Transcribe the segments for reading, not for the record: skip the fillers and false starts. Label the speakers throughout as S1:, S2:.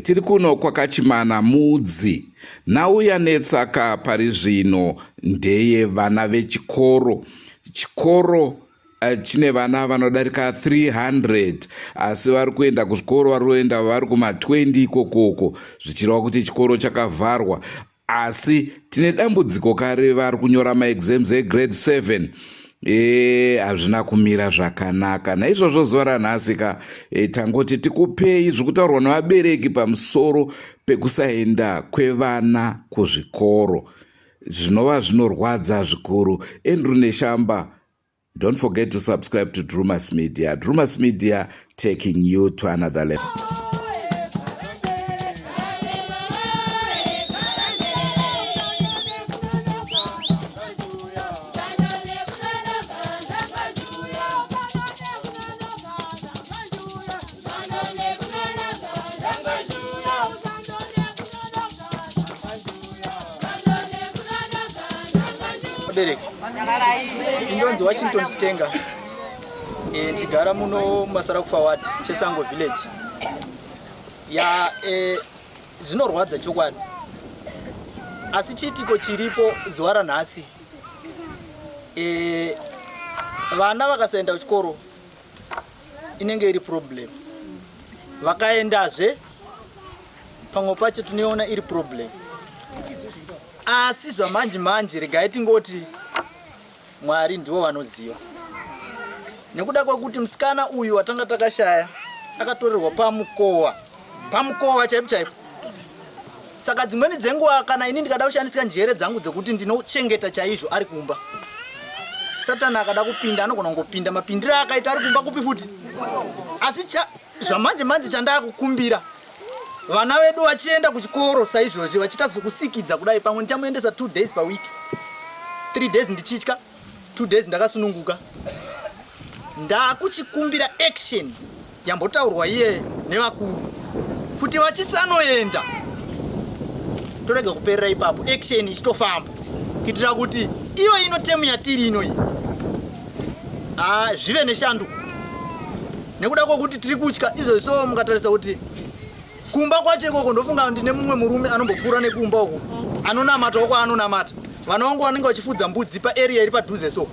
S1: Tiri kuno kwaKachimana Mudzi. Nhau yanetsa ka pari zvino ndeye vana vechikoro. Chikoro eh, chine vana vanodarika 300 asi vari kuenda kuzvikoro vari kuenda vari kuma20 ikokoko zvichireva kuti chikoro chakavharwa asi tine dambudziko kare vari kunyora maexams egrade 7 e, hazvina kumira zvakanaka naizvozvo zuva ranhasi ka e, tangoti tikupei zviri kutaurwa nevabereki pamusoro pekusaenda kwevana kuzvikoro zvinova zvinorwadza zvikuru andrew neshamba don't forget to subscribe to drumas media drumas media taking you to another level
S2: Vabereki, indonzi Washington Chitenga, e, ndichigara muno muMasarakufa ward, Chesango village. Ya e, zvinorwadza chokwadi, asi chiitiko chiripo zuva ranhasi e, vana vakasaenda kuchikoro inenge iri problem, vakaendazve pamwe pacho tinoiona iri problem asi zvamanje manje regai tingoti mwari ndivo vanoziva nekuda kwekuti musikana uyu watanga takashaya akatorerwa pamukowa pamukowa chaipo chaipo saka dzimweni dzenguva kana ini ndikada kushandisa njere dzangu dzekuti ndinochengeta chaizvo ari kumba satani akada kupinda anogona kungopinda mapindiro akaita ari kumba kupi futi asi Zvamanje manje chandakukumbira vana vedu vachienda kuchikoro saizvozvi vachiita zvekusikidza kudai pamwe ndichamuendesa two days paweek three days ndichitya two days ndakasununguka ndakuchikumbira action yambotaurwa iye nevakuru kuti vachisanoenda torega kuperera ipapo action ichitofamba kuitira kuti iyo ino temu yatiri ino iyi ah, zvive neshanduko nekuda kwekuti tiri kutya izvozvi so mukatarisa kuti kumba kwacho ikoko ndofunga ndine mumwe murume anombopfuura nekumba uko anonamatawo kwaanonamata vana vangu vanenge vachifudza mbudzi paarea iri padhuze so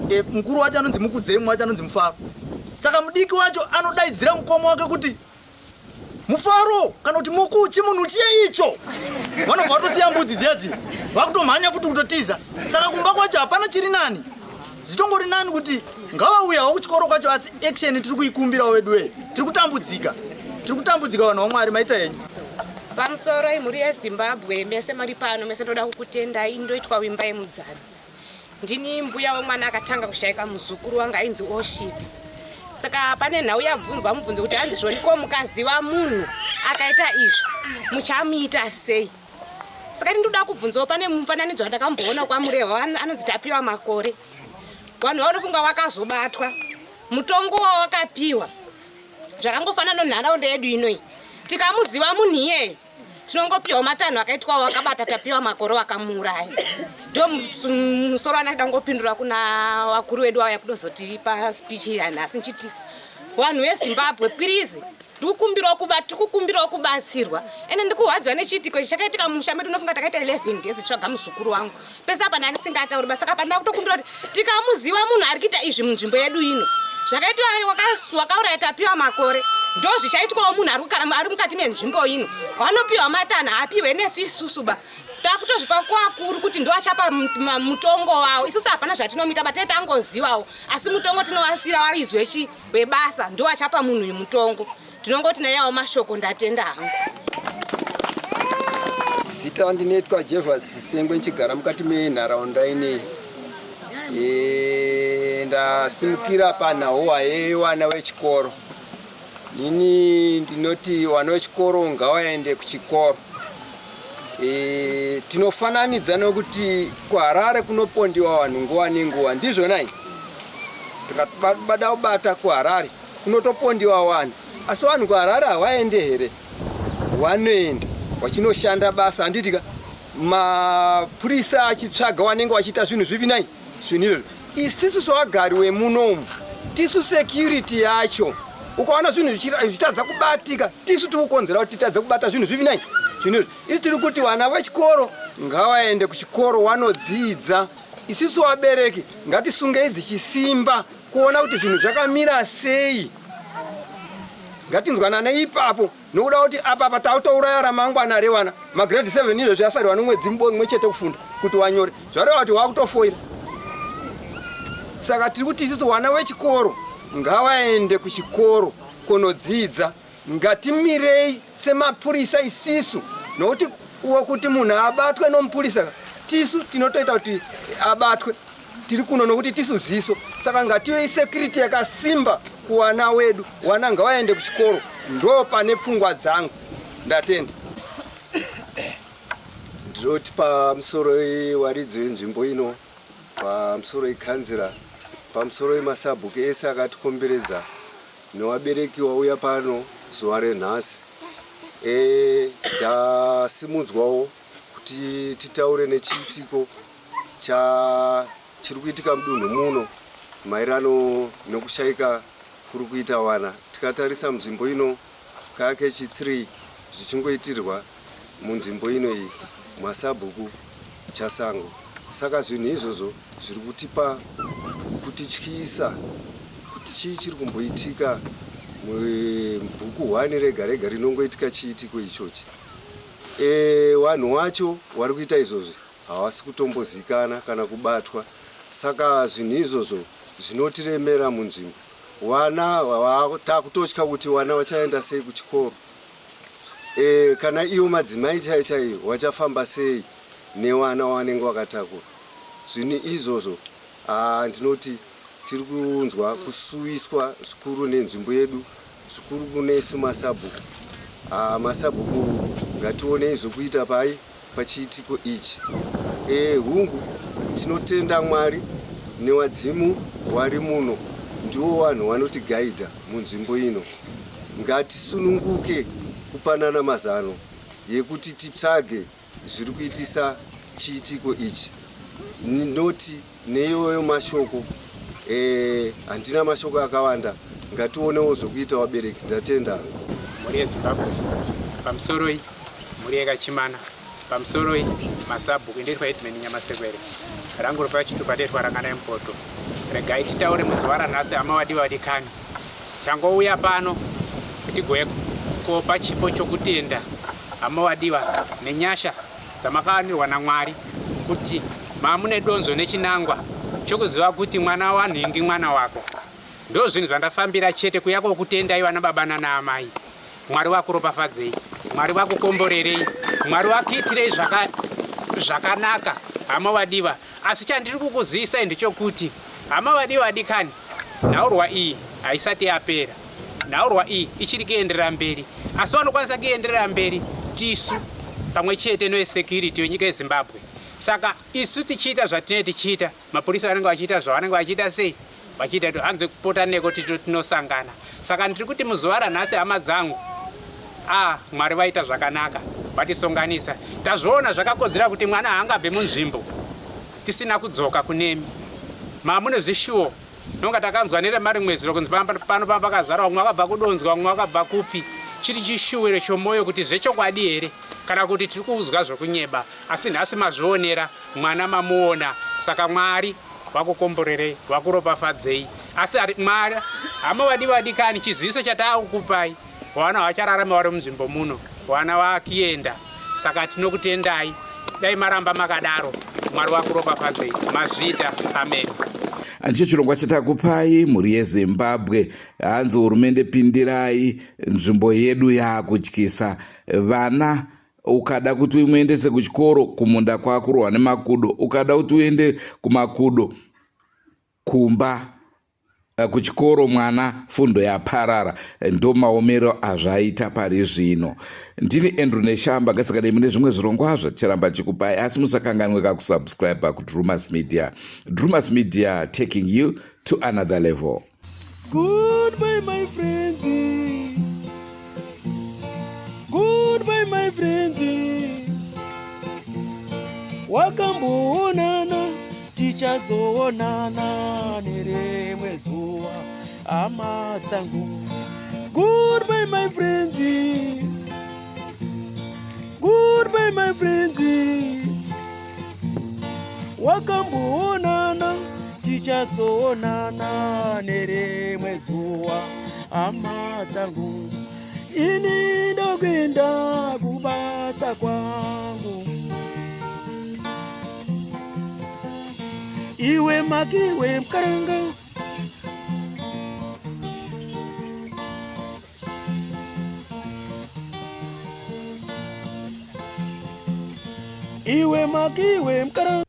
S2: e, mukuru wacho anonzi mukuzei mumwe wacho anonzi mufaro saka mudiki wacho anodaidzira mukoma wake kuti mufaro kana kuti muku chimunhu chiye icho vanobva vatosiya mbudzi dziya dziya vakutomhanya futi kutotiza saka kumba kwacho hapana chiri nani zvitongori nani kuti ngavauyawo kuchikoro kwacho asi action tiri kuikumbirawo veduwee tiri kutambudzika tiri kutambudzika vanhu vamwari maita henyu
S3: pamusoro imhuri yezimbabwe mese mari pano mese ndoda kukutendai ndoitwa wimba yemudzana Ndini mbuya wemwana akatanga kushaika muzukuru wanga ainzi Oshipi. Saka pane nhau yabvunzwa mubvunzo kuti hanzi zvoni ko mukaziva munhu akaita izvi muchamuita sei? Saka ini ndoda kubvunzawo pane mufananidzo wandakamboona kwaMurehwa anonzi Tapiwa Makore. Vanhu vanofunga vakazobatwa. Mutongo wawakapiwa zvakangofanana nenharaunda yedu inoyi. Tikamuziva munhu iyeyo tinongopiwa matanho akaitwa wakabata tapiwa makore wakamuuraya ndo musoro anada ngopindura kuna vakuru vedu vauya kudozotipa speech yanhasi nchiti vanhu vezimbabwe pirizi ndikukumbirawo kuba tikukumbirawo kubatsirwa ende ndikuhwadziwa nechiitiko ichi chakaitika mumusha medu unofunga takaita 11 days tsvaga muzukuru wangu pese apa ndandisingatauri basa saka pandava kutokumbira kuti tikamuziva munhu ari kuita izvi munzvimbo yedu ino zvakaitwa wakauraya tapiwa makore ndo zvichaitwawo munhu ari mukati menzvimbo ino vanopiwa matanho haapiwe nesu isusu ba takutozvipa kuakuru kuti ndo achapa mutongo wavo isusu hapana zvatinomuita ba tee tangozivawo asi mutongo tinovasira warizwe chi webasa ndo achapa munhu uyu mutongo Tinongoti nayawo mashoko ndatenda hangu.
S4: Zita ndinoitwa Jevas Sengwe ndichigara mukati menharaunda ineyi. E, ndasimukira panhauwa yevana vechikoro. Nini ndinoti vana vechikoro ngawaende kuchikoro. E, tinofananidza nokuti kuHarare kunopondiwa vanhu nguva nenguva ndizvo nai? Tikabada kubata kuHarare kunotopondiwa vanhu asi vanhu kuharare havaende here vanoenda vachinoshanda basa handiti ka mapurisa achitsvaga vanenge vachiita zvinhu zvipi nai zvinhu izvozvo isisu sevagari wemunomu tisu security yacho Ukaona zvinhu zvichitadza kubatika, tisu tiri kukonzera kuti titadze kubata zvinhu zvipi nai zvinhu izvi. Isu tiri kuti vana vechikoro ngavaende kuchikoro wanodzidza. Isusu vabereki ngatisungei dzichisimba kuona kuti zvinhu zvakamira sei. Ngatinzwanane ipapo nokuda kuti apa apa takutouraya ramangwana revana. Magrade 7 izvozvi asarwa nomwedzi mumwe chete kufunda kuti wanyore, zvareva kuti wakutofoira. Saka tiri kuti isusu vana vechikoro ngavaende kuchikoro kunodzidza. Ngatimirei semapurisa isisu, nokuti uwo kuti munhu abatwe nomupurisa, tisu tinotoita kuti abatwe tiri kuno, nokuti tisu ziso. Saka ngative security yakasimba kuwana wedu. Wana ngawaende kuchikoro, ndo pane pfungwa dzangu. Ndatenda.
S5: Ndinoti pamusoro waridzi wenzvimbo ino, pamusoro ikanzira, pamusoro emasabhuku ese akatikomberedza newabereki wauya pano zuva renhasi, ndasimudzwawo kuti titaure nechiitiko chiri kuitika mudunhu muno maererano nekushaika kuri kuita vana. Tikatarisa munzvimbo ino kakechi 3 zvichingoitirwa munzvimbo ino iyi masabhuku Chasango. Saka zvinhu izvozvo zviri kutipa kutityisa kuti chii chiri kumboitika mubhuku hwani rega rega rinongoitika chiitiko ichochi. Vanhu wacho wari kuita izvozvi havasi kutombozikana kana kubatwa. Saka zvinhu izvozvo zvinotiremera munzvimbo. Vana takutotya kuti vana vachaenda sei kuchikoro. Kana iwo madzimai chaiyo chaiyo wachafamba sei nevana wavanenge wakatakura. Zvinhu izvozvo ndinoti tiri kunzwa kusuwiswa zvikuru nenzvimbo yedu, zvikuru kunesu masabhuku. Masabhuku ngationei zvokuita pai pachiitiko ichi. Hungu tinotenda Mwari newadzimu wari muno, ndiwo vanhu wanotigaidha munzvimbo ino. Ngatisununguke kupanana mazano yekuti titsvage zviri kuitisa chiitiko ichi. Ndinoti neiyoyo mashoko, handina mashoko akawanda, ngationewo zvokuita vabereki. Ndatenda.
S6: Mhuri yeZimbabwe, pamusoroi mhuri yekaChimana, pamusoroi masabhuku, indoitwa Headman Nyamasekwere, rangu ropa chitupa detwa Ranganai Mupoto. Regai titaure muzuva ranhasi, hama vadiwa vadikani. Tangouya pano kuti kopa chipo chokutenda, hama vadiwa, nenyasha dzamakawanirwa naMwari, kuti mamune donzvo nechinangwa chokuziva kuti mwana wanhingi mwana wako. Ndo zvinhu zvandafambira chete kuya kokutendai vana baba nana amai. Mwari vakuropafadzei, Mwari vakukomborerei, Mwari vakuitirei zvakanaka, hama vadiwa. Asi chandiri kukuzivisai ndechokuti, hama vadiwa vadikani, nhaurwa iyi haisati yapera. Nhaurwa iyi ichiri kuenderera mberi, asi vanokwanisa kuenderera mberi tisu pamwe chete nesecurity yenyika yeZimbabwe. Saka isu tichiita zvatinenge tichiita, mapurisa vanenge vachiita zvavanenge vachiita sei, vachiita kuti hanzi kupota neko tinosangana. Saka ndiri kuti muzuva ranhasi, hama dzangu, Mwari vaita zvakanaka, vatisonganisa. Tazviona zvakakodzera kuti mwana haangabve munzvimbo tisina kudzoka kunemi. Mamune zvishuwo nonga takanzwa neremarimwe zuro kunzi pano pakazara vamwe vakabva kudonzwa, vamwe vakabva kupi. Chiri chishuwiro chomwoyo kuti zvechokwadi here kana kuti tiri kuuzwa zvokunyeba. Asi nhasi mazvionera, mwana mamuona. Saka Mwari vakukomborerei, vakuropafadzei. Asi Mwari, hama vadiwa vadikani, chiziviso chatakukupai, vana vachararama vari munzvimbo muno, vana vakienda. Saka tinokutendai, dai maramba makadaro. Mwari vakuropafadzei, mazviita. Amen.
S1: Ndicho chirongwa chatakupai mhuri yeZimbabwe. Hanzi hurumende pindirai, nzvimbo yedu yaakutyisa vana. Ukada kuti umuendese kuchikoro, kumunda kwakurohwa nemakudo. Ukada kuti uende kumakudo, kumba kuchikoro mwana fundo yaparara. Ndo maomero azvaita pari zvino. Ndini Andrew Neshamba, ngatisakadei mune zvimwe zvirongwa zvaticharamba chikupai, asi musakanganwe kakusubscribe kuDrumas Media. Drumas Media, taking you to another level.
S7: Goodbye my friends. Goodbye my friends. Wakamboonana, tichazoonana nerimwe zuva, hama dzangu. Goodbye my friends. Goodbye my friends. Wakamboonana tichazoonana nerimwe zuva hama dzangu. Ini ndokuenda kubasa kwangu. Iwe makiwe mkaranga. Iwe makiwe mkaranga.